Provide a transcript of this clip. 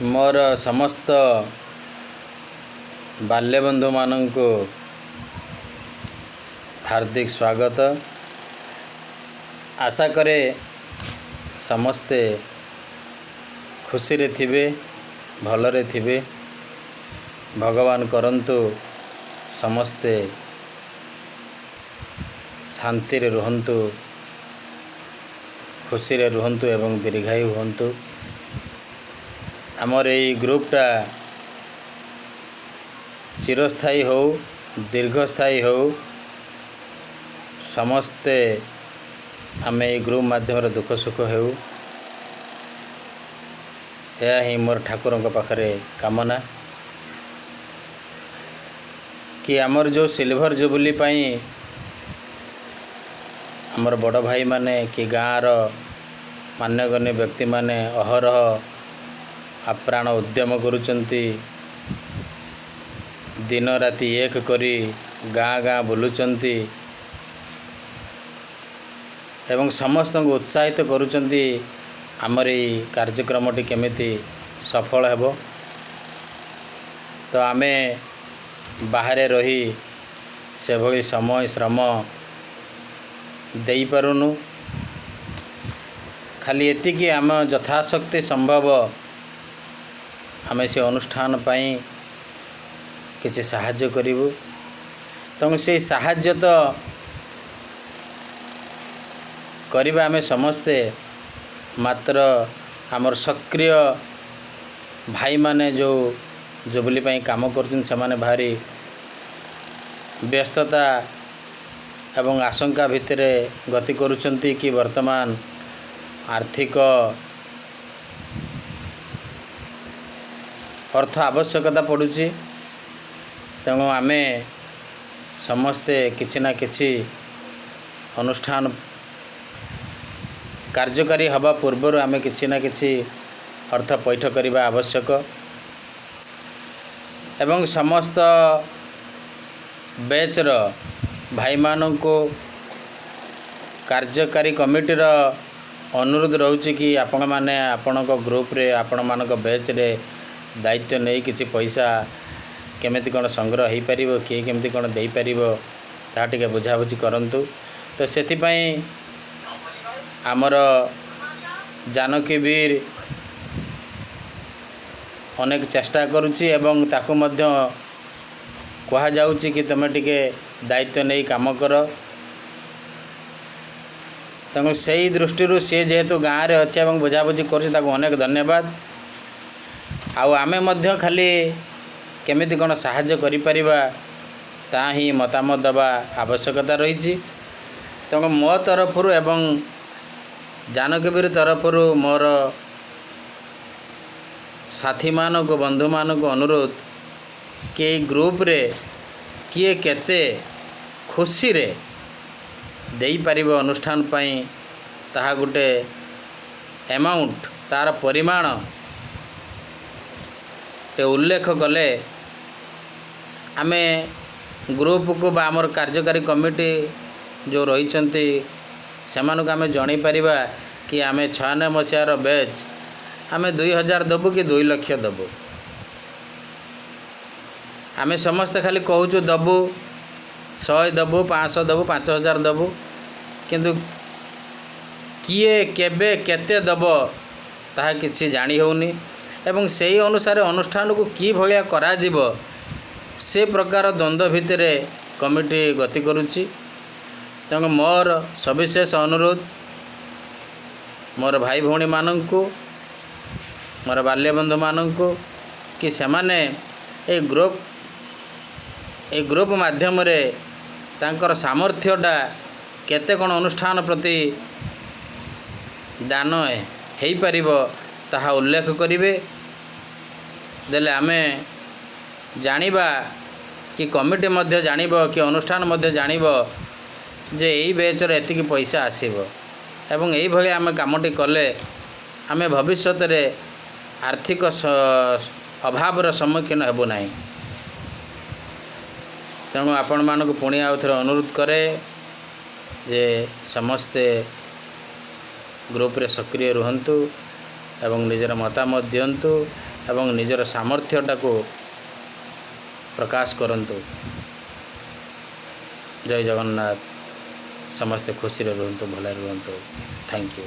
ମୋର ସମସ୍ତ ବାଲ୍ୟବନ୍ଧୁମାନଙ୍କୁ ହାର୍ଦ୍ଦିକ ସ୍ୱାଗତ। ଆଶା କରେ ସମସ୍ତେ ଖୁସିରେ ଥିବେ, ଭଲରେ ଥିବେ। ଭଗବାନ କରନ୍ତୁ ସମସ୍ତେ ଶାନ୍ତିରେ ରୁହନ୍ତୁ, ଖୁସିରେ ରୁହନ୍ତୁ ଏବଂ ଦୀର୍ଘାୟୁ ହୁଅନ୍ତୁ। ଆମର ଏଇ ଗ୍ରୁପ୍ଟା ଚିରସ୍ଥାୟୀ ହେଉ, ଦୀର୍ଘସ୍ଥାୟୀ ହେଉ। ସମସ୍ତେ ଆମେ ଏଇ ଗ୍ରୁପ୍ ମାଧ୍ୟମରେ ଦୁଃଖ ସୁଖ ହେଉ, ଏହା ହିଁ ମୋର ଠାକୁରଙ୍କ ପାଖରେ କାମନା। କି ଆମର ଯେଉଁ ସିଲଭର ଜୁବୁଲି ପାଇଁ ଆମର ବଡ଼ ଭାଇମାନେ କି ଗାଁର ମାନ୍ୟଗଣ୍ୟ ବ୍ୟକ୍ତିମାନେ ଅହରହ ଆପ୍ରାଣ ଉଦ୍ୟମ କରୁଛନ୍ତି, ଦିନ ରାତି ଏକ କରି ଗାଁ ଗାଁ ବୁଲୁଛନ୍ତି ଏବଂ ସମସ୍ତଙ୍କୁ ଉତ୍ସାହିତ କରୁଛନ୍ତି ଆମର ଏଇ କାର୍ଯ୍ୟକ୍ରମଟି କେମିତି ସଫଳ ହେବ, ତ ଆମେ ବାହାରେ ରହି ସେଭଳି ସମୟ ଶ୍ରମ ଦେଇପାରୁନୁ। ଖାଲି ଏତିକି, ଆମ ଯଥାଶକ୍ତି ସମ୍ଭବ ଆମେ ସେ ଅନୁଷ୍ଠାନ ପାଇଁ କିଛି ସାହାଯ୍ୟ କରିବୁ। ତେଣୁ ସେଇ ସାହାଯ୍ୟ ତ କରିବା ଆମେ ସମସ୍ତେ, ମାତ୍ର ଆମର ସକ୍ରିୟ ଭାଇମାନେ ଯେଉଁ ଜୁବୁଲି ପାଇଁ କାମ କରୁଛନ୍ତି, ସେମାନେ ଭାରି ବ୍ୟସ୍ତତା ଏବଂ ଆଶଙ୍କା ଭିତରେ ଗତି କରୁଛନ୍ତି କି ବର୍ତ୍ତମାନ ଆର୍ଥିକ ଅର୍ଥ ଆବଶ୍ୟକତା ପଡ଼ୁଛି। ତେଣୁ ଆମେ ସମସ୍ତେ କିଛି ନା କିଛି ଅନୁଷ୍ଠାନ କାର୍ଯ୍ୟକାରୀ ହେବା ପୂର୍ବରୁ ଆମେ କିଛି ନା କିଛି ଅର୍ଥ ପଇଠ କରିବା ଆବଶ୍ୟକ। ଏବଂ ସମସ୍ତ ବ୍ୟାଚ୍ର ଭାଇମାନଙ୍କୁ କାର୍ଯ୍ୟକାରୀ କମିଟିର ଅନୁରୋଧ ରହୁଛି କି ଆପଣମାନେ ଆପଣଙ୍କ ଗ୍ରୁପ୍ରେ, ଆପଣମାନଙ୍କ ବ୍ୟାଚ୍ରେ ଦାୟିତ୍ୱ ନେଇ କିଛି ପଇସା କେମିତି କ'ଣ ସଂଗ୍ରହ ହୋଇପାରିବ, କିଏ କେମିତି କ'ଣ ଦେଇପାରିବ, ତାହା ଟିକେ ବୁଝାବୁଝି କରନ୍ତୁ। ତ ସେଥିପାଇଁ ଆମର ଜାନକୀ ବୀର ଅନେକ ଚେଷ୍ଟା କରୁଛି ଏବଂ ତାକୁ ମଧ୍ୟ କୁହାଯାଉଛି କି ତୁମେ ଟିକେ ଦାୟିତ୍ୱ ନେଇ କାମ କର। ତେଣୁ ସେଇ ଦୃଷ୍ଟିରୁ ସିଏ ଯେହେତୁ ଗାଁରେ ଅଛି ଏବଂ ବୁଝାବୁଝି କରୁଛି, ତାକୁ ଅନେକ ଧନ୍ୟବାଦ। ଆଉ ଆମେ ମଧ୍ୟ ଖାଲି କେମିତି କ'ଣ ସାହାଯ୍ୟ କରିପାରିବା ତାହା ହିଁ ମତାମତ ଦେବା ଆବଶ୍ୟକତା ରହିଛି। ତେଣୁ ମୋ ତରଫରୁ ଏବଂ ଜାନକୀବୀର ତରଫରୁ ମୋର ସାଥୀମାନଙ୍କୁ, ବନ୍ଧୁମାନଙ୍କୁ ଅନୁରୋଧ କି ଏଇ ଗ୍ରୁପ୍ରେ କିଏ କେତେ ଖୁସିରେ ଦେଇପାରିବ ଅନୁଷ୍ଠାନ ପାଇଁ, ତାହା ଗୋଟେ ଆମାଉଣ୍ଟ, ତା'ର ପରିମାଣ ଉଲ୍ଲେଖ କଲେ ଆମେ ଗ୍ରୁପକୁ ବା ଆମର କାର୍ଯ୍ୟକାରୀ କମିଟି ଯେଉଁ ରହିଛନ୍ତି ସେମାନଙ୍କୁ ଆମେ ଜଣାଇ ପାରିବା କି ଆମେ 96 ମସିହାର ବ୍ୟାଚ୍, ଆମେ 2000 ଦେବୁ କି 2 ଲକ୍ଷ ଦେବୁ। ଆମେ ସମସ୍ତେ ଖାଲି କହୁଛୁ ଦେବୁ, 100 ଦେବୁ, 500 ଦେବୁ, 5000 ଦେବୁ, କିନ୍ତୁ କିଏ କେବେ କେତେ ଦେବ ତାହା କିଛି ଜାଣି ହେଉନି। ଏବଂ ସେଇ ଅନୁସାରେ ଅନୁଷ୍ଠାନକୁ କି ଭଳିଆ କରାଯିବ ସେ ପ୍ରକାର ଦ୍ୱନ୍ଦ୍ୱ ଭିତରେ କମିଟି ଗତି କରୁଛି। ତେଣୁ ମୋର ସବିଶେଷ ଅନୁରୋଧ ମୋର ଭାଇ ଭଉଣୀମାନଙ୍କୁ, ମୋର ବାଲ୍ୟବନ୍ଧୁମାନଙ୍କୁ କି ସେମାନେ ଏଇ ଗ୍ରୁପ୍ ମାଧ୍ୟମରେ ତାଙ୍କର ସାମର୍ଥ୍ୟଟା କେତେ କ'ଣ ଅନୁଷ୍ଠାନ ପ୍ରତି ଦାନ ହେଇପାରିବ ତାହା ଉଲ୍ଲେଖ କରିବେ। ଦେଲେ ଆମେ ଜାଣିବା କି କମିଟି ମଧ୍ୟ ଜାଣିବ କି ଅନୁଷ୍ଠାନ ମଧ୍ୟ ଜାଣିବ ଯେ ଏଇ ବ୍ୟାଚ୍ର ଏତିକି ପଇସା ଆସିବ ଏବଂ ଏଇଭଳି ଆମେ କାମଟି କଲେ ଆମେ ଭବିଷ୍ୟତରେ ଆର୍ଥିକ ଅଭାବର ସମ୍ମୁଖୀନ ହେବୁ ନାହିଁ। ତେଣୁ ଆପଣମାନଙ୍କୁ ପୁଣି ଆଉ ଥରେ ଅନୁରୋଧ କରେ ଯେ ସମସ୍ତେ ଗ୍ରୁପରେ ସକ୍ରିୟ ରୁହନ୍ତୁ ଏବଂ ନିଜର ମତାମତ ଦିଅନ୍ତୁ। ଏବଂ ନିଜର ସାମର୍ଥ୍ୟଟାକୁ ପ୍ରକାଶ କରନ୍ତୁ। ଜୟ ଜଗନ୍ନାଥ। ସମସ୍ତେ ଖୁସିରେ ରୁହନ୍ତୁ, ଭଲରେ ରୁହନ୍ତୁ। Thank you.